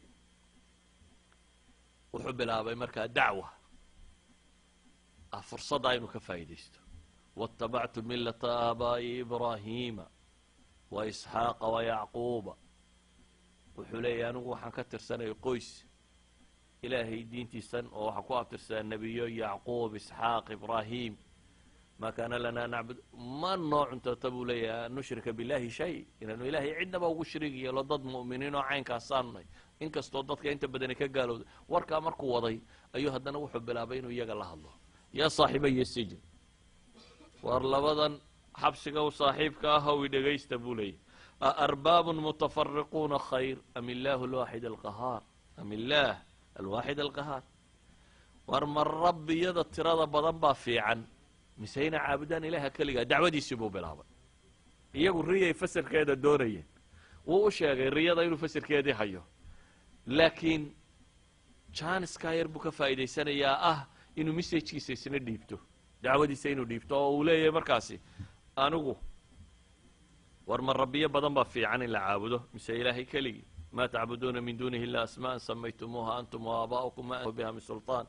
Wuxuu bilaabay markaa dacwa ah, fursadda inuu ka faa'iidaysto. واتبعت ملة آبائي إبراهيم وإسحاق ويعقوب. Wuxuu leeyahy, anigu waxaan ka tirsanay qoys Ilaahay diintiisan oo waxaan ku abtirsadaa nebiyo, Yacquub, Isxaaq, Ibraahim. ما كان لنا أن نعبد, ma noo cuntata, buu leeyahay, أن نشرك بالله شيء, inaanu Ilaahay cidnaba ugu shariig yeelo. Dad mu'miniin oo caynkaasaan nay, inkastoo dadka inta badani ka gaalowday. Warkaa markuu waday ayuu haddana wuxuu bilaabay inuu iyaga la hadlo. يا صاحبي السجن, war labadan xabsiga u saaxiibka ah ow, dhegaysta, buu leeyahy. أأرباب متفرقون خير أم الله الواحد القهار أم الله الواحد القهار? War ma rabbiyada tirada badan baa fiican, mise ina caabudaan Ilaaha keligaa? Dacwadiisii buu bilaabay. Iyagu riyay fasirkeeda doonayeen. Wuu u sheegay riyada inuu fasirkeedii hayo, laakiin jaaniskaa yar buu ka faa'iidaysanayaa ah inuu messagekiisa isna dhiibto, dacwadiisa inuu dhiibto, oo uu leeyahay markaasi, anigu war ma rabbiyo badan baa fiican in la caabudo, mise Ilaahay keligii? ما تعبدون من دونه إلا أسماء سميتموها أنتم وآباؤكم ما بها من سلطان.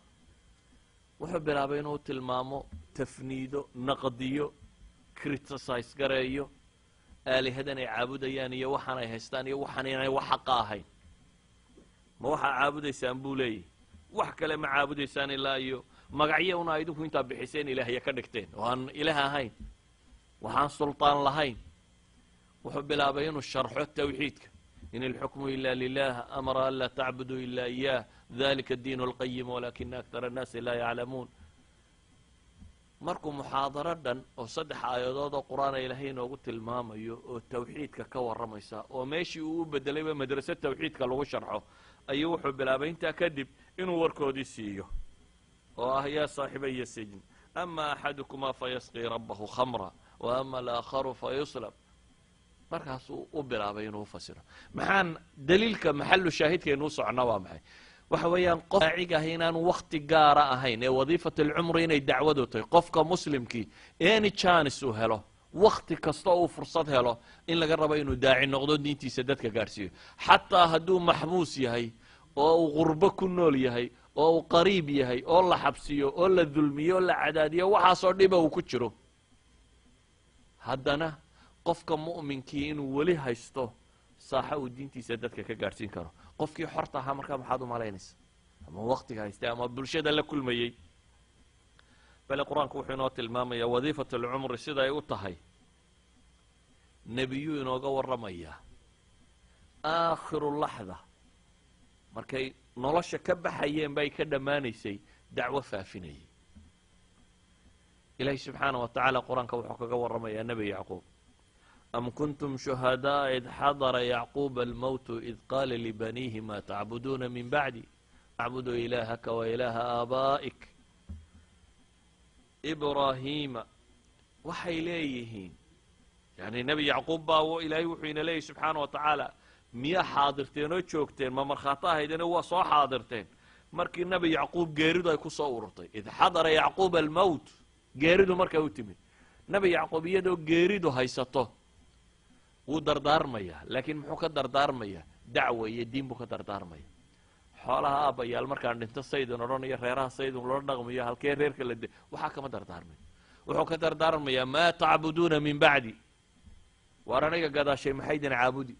Wuxuu bilaabay inuu tilmaamo, tafniido, naqdiyo, criticize gareeyo aalihadan ay caabudayaan iyo waxaan ay haystaan iyo waxaan inay wax xaqa ahayn. Ma waxaa caabudaysaan, buu leeyahy, wax kale ma caabudaysaan ilaa iyo magacyo una idinku intaa bixiseen ilaahya ka dhigteen oo aan Ilaah ahayn, waxaan sultaan lahayn. Wuxuu bilaabay inuu sharxo tawxiidka. إن الحكم إلا لله أمر ألا تعبدوا إلا إياه ذلك الدين القيم ولكن أكثر الناس لا يعلمون. Markuu muxaadaro dhan oo saddex aayadood oo Qur-aana Ilaahay inoogu tilmaamayo oo tawxiidka ka warramaysa, oo meeshii uu u bedelayba madraso tawxiidka lagu sharxo, ayuu wuxuu bilaabay intaa kadib inuu warkoodii siiyo oo ah: يا صاحبي السجن أما أحدكما فيسقي ربه خمرا وأما الآخر فيصلب. Markaasuu u bilaabay inuu ufasiro. Maxaan daliilka maxalu shaahidkaynuu socona waa maxay? Waxa weeyaan, qof daaciga ah inaanu wakti gaara ahayn ee وظيفة العمر inay dacwadu tahay. Qofka muslimkii any chance uu helo, wakti kasta uu fursad helo, in laga rabo inuu daaci noqdo, diintiisa dadka gaadhsiiyo, xataa hadduu maxbuus yahay oo uu qurbo ku nool yahay oo uu qariib yahay oo la xabsiyo oo la dulmiyo oo la cadaadiyo, waxaasoo dhiba uu ku jiro, haddana qofka mu'minkii inuu weli haysto saaxa uu diintiisa dadka ka gaadhsiin karo. Qofkii xorta ahaa markaa maxaad u malaynaysa, ama waktiga haystay ama bulshada la kulmayey? Bale Qur-aanku wuxuu inoo tilmaamayaa وظيفة العمر sida ay u tahay. Nebiyuu inooga warramayaa آخر لحظة markay nolosha ka baxayeen bay ka dhammaanaysay, dacwo faafinayay. Ilaahi subxaana wa tacaala Qur-aanka wuxuu kaga warramayaa Nebi Yacquub: أم كنتم شهداء إذ حضر يعقوب الموت إذ قال لبنيه ما تعبدون من بعدي؟ نعبد إلهك وإله آبائك إبراهيم. Waxay leeyihiin, yani Nebi Yacquub baa Ilaahay wuxuu ina leeyahy subxaana wa tacaala, miyaa xaadirteen oo joogteen, ma markhaato ahaydeen, waa soo xaadirteen markii Nebi Yacquub geeridu ay ku soo ururtay? إذ حضر يعقوب الموت, geeridu markay u timid Nebi Yacquub, iyadoo geeridu haysato, wuu dardaarmayaa. Laakiin muxuu ka dardaarmayaa? Dacwa iyo diin buu ka dardaarmaya. Xoolaha aabbayaal, markaan dhinto saydun odhanayo, reeraha saydun loola dhaqmayo, halkee reerka la de, waxaa kama dardaarmay. Wuxuu ka dardaarmayaa: ما تعبدون من بعدي, waar aniga gadaashay maxaydin caabudi,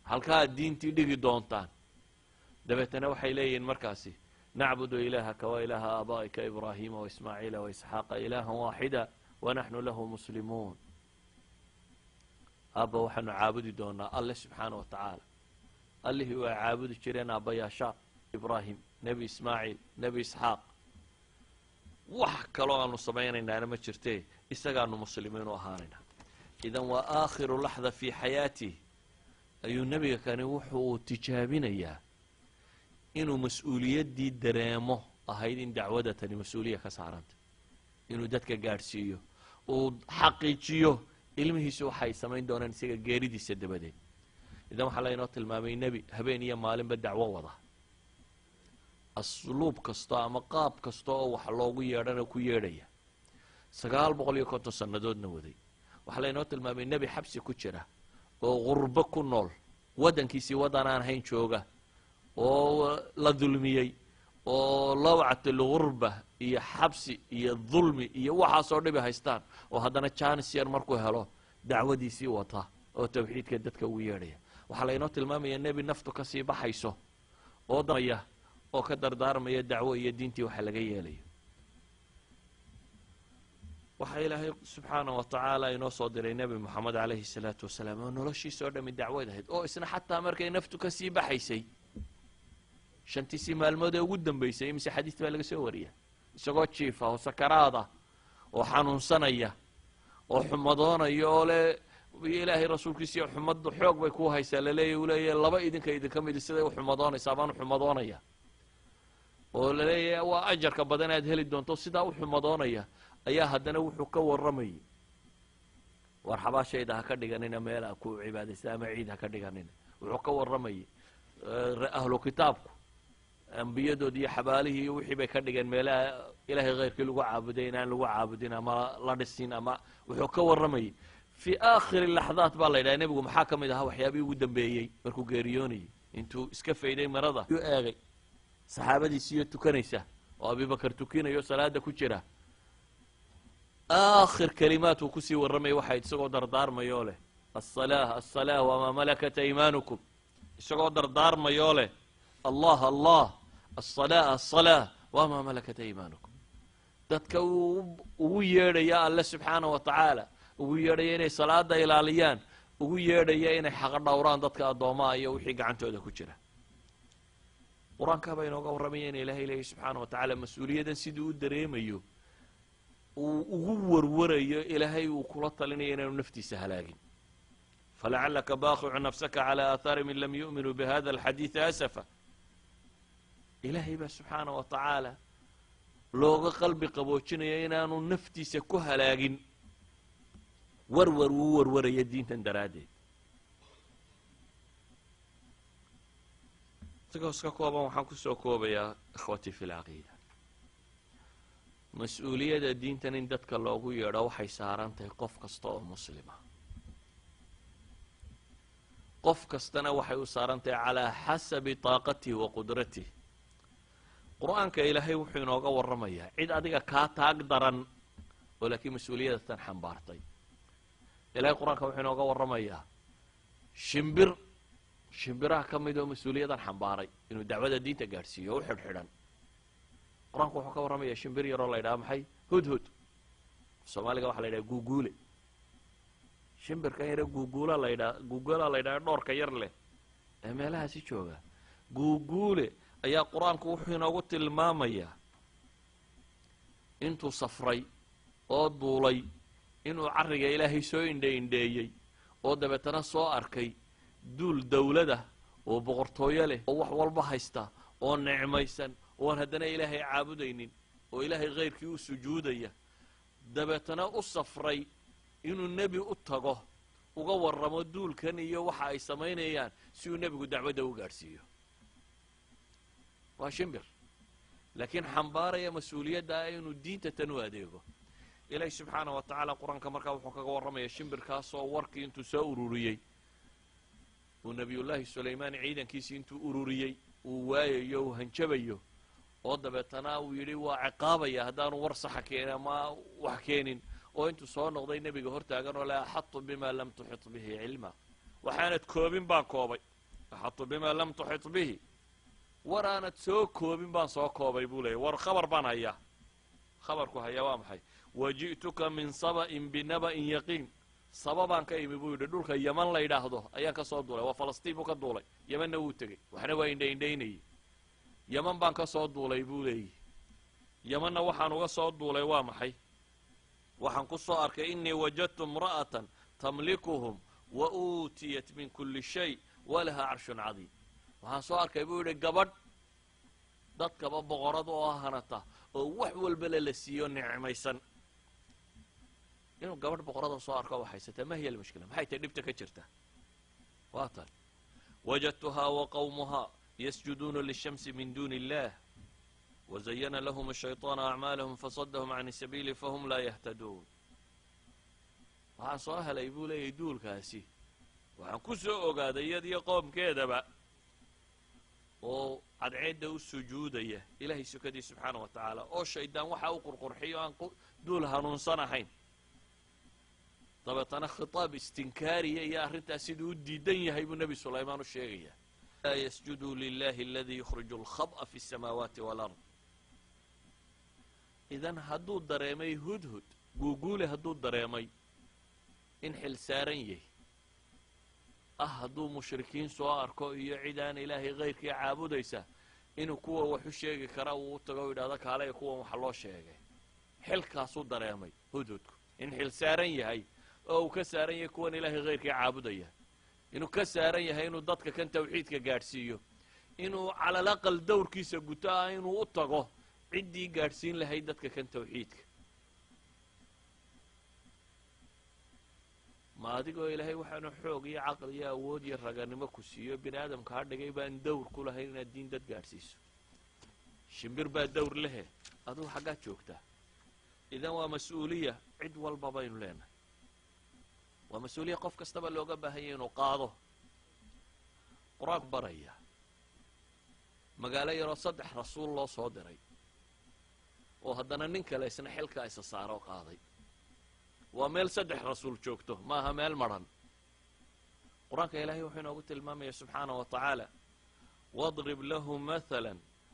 halkaad diintii dhigi doontaan? Dabeetana waxay leeyihiin markaasi: نعبد إلهك وإله آبائك إبراهيم وإسماعيل وإسحاق إلها واحدا ونحن له مسلمون. Aabba, waxaanu caabudi doonaa Alle subxaana wa tacaala, Allihii waa caabudi jireen aabbayaasha Ibraahim, Nebi Ismaaciil, Nebi Isxaaq. Wax kaloo aanu samaynaynana ma jirtee, isagaanu muslimiin u ahaanayna. إذن waa آخر لحظة في حياته ayuu nebiga kani wuxuu tijaabinayaa inuu mas-uuliyaddii dareemo ahayd in dacwada tani mas-uuliya ka saaranta, inuu dadka gaadhsiiyo, uu xaqiijiyo. Ilmihiisu waxay samayn doonaan isaga geeridiisa dabadeed. Idan waxaa laynoo tilmaamay nebi habeen iyo maalinba dacwo wada, asluub kasta ama qaab kasta oo wax loogu yeedhana ku yeedhaya, 950 sannadoodna waday. Waxaa laynoo tilmaamay nebi xabsi ku jira oo qurbo ku nool, waddankiisii waddan aan hayn jooga, oo la dulmiyey, oo lawcat lgurba iyo xabsi iyo dulmi iyo waxaasoo dhibi haystaan, oo haddana jaanis yar markuu helo dacwadiisii wata oo tawxiidka dadka ugu yeedhaya. Waxaa laynoo tilmaamaya nebi naftu kasii baxayso oo damaya oo ka dardaarmaya dacwo iyo diintii waxa laga yeelayo. Waxaa Ilaahay subxaana wa tacaala inoo soo diray Nebi Moxamed calayhi salaatu wasalaam, oo noloshiisa oo dhami dacwad ahayd, oo isna xataa markay naftu kasii baxaysay shantiisii maalmood ee ugu dambeysay, imise xadiis baa laga soo wariya, isagoo jiifa oo sakaraada oo xanuunsanaya oo xumadoonaya oo le Ilaahay rasuulkiisiiyo xumaddu xoog bay ku haysaa laleeya, uu leeyahy laba idinka idinka midi siday u xumadoonaysaa baan u xumadoonaya, oo laleeyahay waa ajarka badan aad heli doonto, sidaa u xumadoonaya ayaa haddana wuxuu ka warramayay: war xabaashayda ha ka dhiganina meel a ku cibaadaysta ama ciid ha ka dhiganina. Wuxuu ka warramayay ahlu kitaabku ambiyadood iyo xabaalihii iyo wixii bay ka dhigeen meelaha Ilaahay khayrkii lagu caabuday inaan lagu caabudin ama la dhisin. Ama wuxuu ka warramayay fii aakhiri laxdaat baa la yidhaha nebigu maxaa ka mid ahaa waxyaabihii ugu dambeeyey markuu geeriyoonayay? Intuu iska fayday marada u eegay saxaabadiisiiyo tukanaysa oo Abibakar tukinayo, salaada ku jira. Aakhir kalimaat uu kusii warramaya waxay isagoo dardaarmayoo leh: "Aلsalaa, aلsalaa wamaa malakat aymaanukum." Isagoo dardaarmayoo leh: "Allah, Allah, aلsalaa, aلsalaa wamaa malakat aymaanukum." Dadka uu ugu yeedhaya Alle subxaana wa tacaala, ugu yeedhaya inay salaada ilaaliyaan, ugu yeedhaya inay xaqa dhowraan dadka addoomaha iyo wixii gacantooda ku jira. Qur-aankaa baa inooga warramaya in Ilahay leeyahy subxaana wa tacaala mas-uuliyaddan siduu u dareemayo, uu ugu warwarayo, Ilaahay uu kula talinayo inaanu naftiisa halaagin: "Falacalaka baaqicu nafsaka calى aahaarihim in lam yu'minuu bihada alxadiidi asafa." Ilaahay baa subxaana wa tacaala looga qalbi qaboojinaya inaanu naftiisa ku halaagin warwar uu warwaraya diintan daraaddeed. Isagoo iska kooban waxaan kusoo koobayaa, ikhwatii fi lcaqiida, mas-uuliyadda diintan in dadka loogu yeedho waxay saaran tahay qof kasta oo muslima. Qof kastana waxay u saaran tahay calaa xasabi taaqatihi wa qudratih. Qur-aanka Ilaahay wuxuu inooga warramayaa cid adiga kaa taag daran oo laakiin mas-uuliyadda tan xambaartay. Ilahay Qur-aanka wuxuu inooga warramayaa shimbir shimbiraha ka mid oo mas-uuliyadan xambaaray inuu dacwada diinta gaadhsiiyo o u xidhxidhan. Qur-aanku wuxuu ka warramayaa shimbir yaroo la yidhaha maxay? Hudhud. Soomaaliga waxa la yidhaha guuguule. Shimbirkan yare guuguula la yidhaha, guuguula la yidhaha, dhoorka yar leh ee meelahaasi jooga, guuguule ayaa Qur-aanku wuxuu inoogu tilmaamayaa intuu safray oo duulay inuu carriga Ilaahay soo indhe indheeyey, oo dabeetana soo arkay duul dawlada oo boqortooyo leh oo wax walba haysta oo nicmaysan oon haddana Ilaahay caabudaynin oo Ilaahay khayrkii u sujuudaya. Dabeetana u safray inuu nebi u tago, uga warramo duulkan iyo waxa ay samaynayaan, si uu nebigu dacwadda u gaadhsiiyo. Waa shimbir laakiin xambaaraya mas-uuliyadda ah inuu diinta tan u adeego. Ilaahi subxaana wa tacaala Qur-aanka markaa wuxuu kaga warramaya shimbirkaasoo warkii intuu soo ururiyey uu Nebiyullaahi Sulaymaan ciidankiisii intuu ururiyey uu waayayo, uu hanjabayo, oo dabeetana uu yidhi waa ciqaabaya haddaanu war saxa keenin ama wax keenin, oo intuu soo noqday nebiga hortaagan oo le: "Axadtu bima lam tuxit bihi cilma." Waxaanad koobin baan koobay. "Axadtu bima lam tuxit bihi", war aanad soo koobin baan soo koobay buu leeyay. War khabar baan hayaa. Khabarku hayaa waa maxay? "Waji'tuka min saba'in binaba'in yaqiin." Saba baan ka imi buu yidhi, dhulka Yaman la yidhaahdo ayaan ka soo duulay. Waa Falastiin buu ka duulay, Yemanna wuu tegey, waxna waa indha indhaynayey. Yaman baan ka soo duulay buu leeyihi. Yamanna waxaan uga soo duulay waa maxay? Waxaan ku soo arkay: "Inii wajadtu imra'atan tamlikuhum wa uutiyat min kulli shay walaha carshun cadiim." Waxaan soo arkay buu yidhi gabadh dadkaba boqorada oo hanata oo wax walbale la siiyo, nicmaysan. Inuu gabadh boqorada soo arko waxaysataa, ma hiya almushkila? Maxay tahay dhibta ka jirta? Waa tan: wajadtuhaa waqawmuhaa yasjuduuna lishamsi min duuni illah wazayana lahum ashayطaanu acmaalahum fasadahum can sabiili fahum laa yahtaduun. Waxaan soo helay, buu leeyahy, duulkaasi waxaan ku soo ogaaday iyadiyo qoomkeedaba oo cadceedda u sujuudaya Ilaahay sukadii subxaana wa tacaala, oo shaydaan waxa u qurqurxiyo aan duul hanuunsan ahayn. Dabeetana khitaab istinkaariya iyo arrintaas siduu u diidan yahay buu Nebi Sulaymaan u sheegaya. Laa yasjuduu lilahi aladii yukhriju alkhab'a fi الsamaawaati wاlard. Idan hadduu dareemay Hudhud guuguule, hadduu dareemay in xil saaran yahy ah, hadduu mushrikiin soo arko iyo cid aan Ilaahay kayrkii caabudaysa, inuu kuwa wax u sheegi kara uu u tago o yidhahdo kaalaya kuwan waxa loo sheegay. Xilkaasuu dareemay Hudhudku in xil saaran yahay, oo uu ka saaran yahay kuwan Ilaahay kayrkii caabudaya, inuu ka saaran yahay inuu dadka kan tawxiidka gaadhsiiyo, inuu calal aqal dowrkiisa guto ah inuu u tago ciddii gaadhsiin lahayd dadka kan tawxiidka. Ma adigoo Ilaahay waxaanu xoog iyo caqli iyo awood iyo raganimo ku siiyo, bini aadamka ha dhigay, baan dawr ku lahayn inaad diin dad gaadhsiiso? Shimbir baa dawr lehe, adigu xaggaad joogtaa? Idan waa mas-uuliya cid walba baynu leenahay, waa mas-uuliya qof kastaba looga baahanya inuu qaado. Qur-aanku baraya magaalo yaroo saddex rasuul loo soo diray, oo haddana nin kale isna xilkaa isa saaro qaaday. Waa meel saddex rasuul joogto, maaha meel madran. Qur-aanka Ilaahay wuxuu inoogu tilmaamaya subxaana wa tacaala: wadrib lahum mathala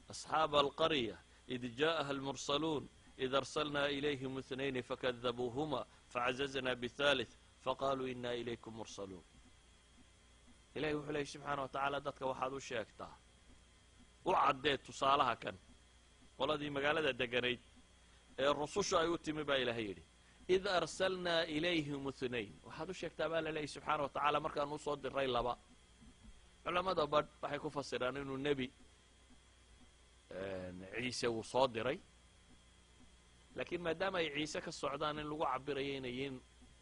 asxaaba alqarya id jaءaha almursaluun id arsalnaa ilayhim ithnayni fakadabuuhuma facazazna bithalith faqaluu ina ilaykum mursaluun. Ilahay wuxuu leeyay subxaana wa tacaala: dadka waxaad u sheegtaa, u caddee tusaalaha kan qoladii magaalada deganayd ee rususha ay u timi baa Ilaahay yidhi. Id arsalnaa ilayhim ithnayn, waxaad u sheegtaa baa la leeyay subxaana wa tacaala markaan usoo diray laba. Culamada badh waxay ku fasiraan inuu Nebi Ciise uu soo diray, laakiin maadaama ay Ciise ka socdaan in lagu cabirayo inay yihiin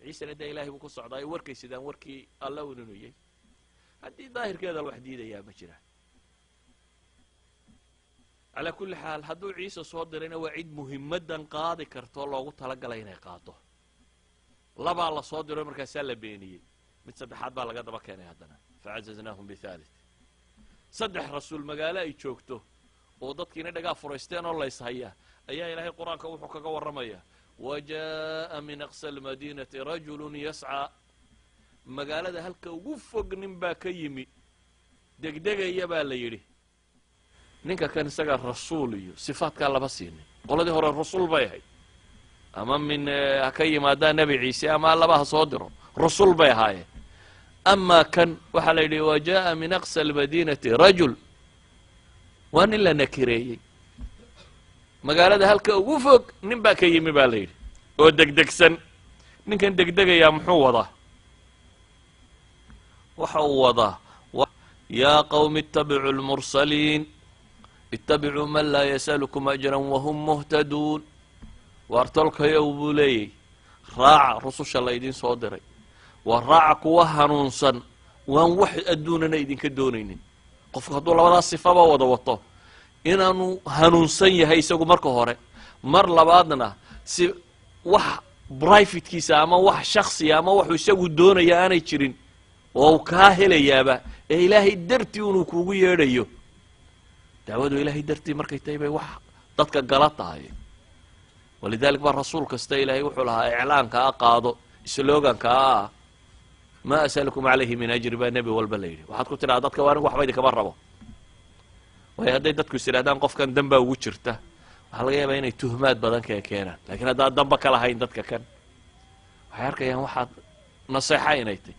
Ciisena dee Ilahay buu ku socdaa, ay warkay sidaan warkii Alla un inuu yahy. Haddii daahirkeeda wax diidayaa ma jiraan. Calaa kulli xaal, hadduu Ciise soo dirayna waa cid muhimaddan qaadi karto loogu talagalay inay qaado. Labaa la soo diro, markaasaa la beeniyey, mid saddexaad baa laga daba keenay haddana, facazaznaahum bithalith. Saddex rasuul magaalo ay joogto oo dadkiina dhagaa furaysteen oo layshaya ayaa Ilaahay qur-aanka wuxuu kaga warramayaa: wa jaa'a min aqsa almadiinati rajulun yascaa. Magaalada halka ugu fog nin baa ka yimi degdegaya baa la yidhi. Ninka kan isaga rasuul iyo sifaatkaa lama siinin. Qoladii hore rasuul bay ahayd, ama min ha ka yimaadaa Nebi Ciise ama allaba ha soo diro, rasuul bay ahaayeen. Amaa kan waxaa la yidhi wa jaa'a min aqsa almadiinati rajul, waa nin la nakireeyey. Magaalada halka ugu fog nin baa ka yimi baa la yidhi oo degdegsan. Ninkan degdegayaa muxuu wadaa? Waxa uu wadaa: yaa qawmi ittabicuu lmursaliin, ittabicuu man laa yasalukum ajran wahum muhtaduun. Waar tolkayow, buu leeyay, raaca rususha laydin soo diray, waa raaca kuwa hanuunsan, waan wax adduunana idinka doonaynin. Qofku hadduu labadaas sifaba wada wato, inaanu hanuunsan yahay isagu marka hore, mar labaadna si wax privatekiisa ama wax shaksiya ama waxuu isagu doonaya aanay jirin oo uu kaa helayaaba ee Ilaahay dartii unuu kuugu yeedhayo. Dacwadu Ilaahay dartii markay tahay bay wax dadka gala tahay. Walidalik baa rasuul kasta Ilaahay wuxuu lahaa iclaanka a qaado, sloganka ah maa asalukum calayhi min ajri baa nebi walba la yidhi. Waxaad ku tidhaha dadka waa anigu waxba idinkama rabo. Waayo, hadday dadku is idhahdaan qofkan dan baa ugu jirta, waxaa laga yaabaa inay tuhmaad badan kee keenaan. Lakiin haddaad danba ka lahayn, dadka kan waxay arkayaan waxaad naseexa inay tahy.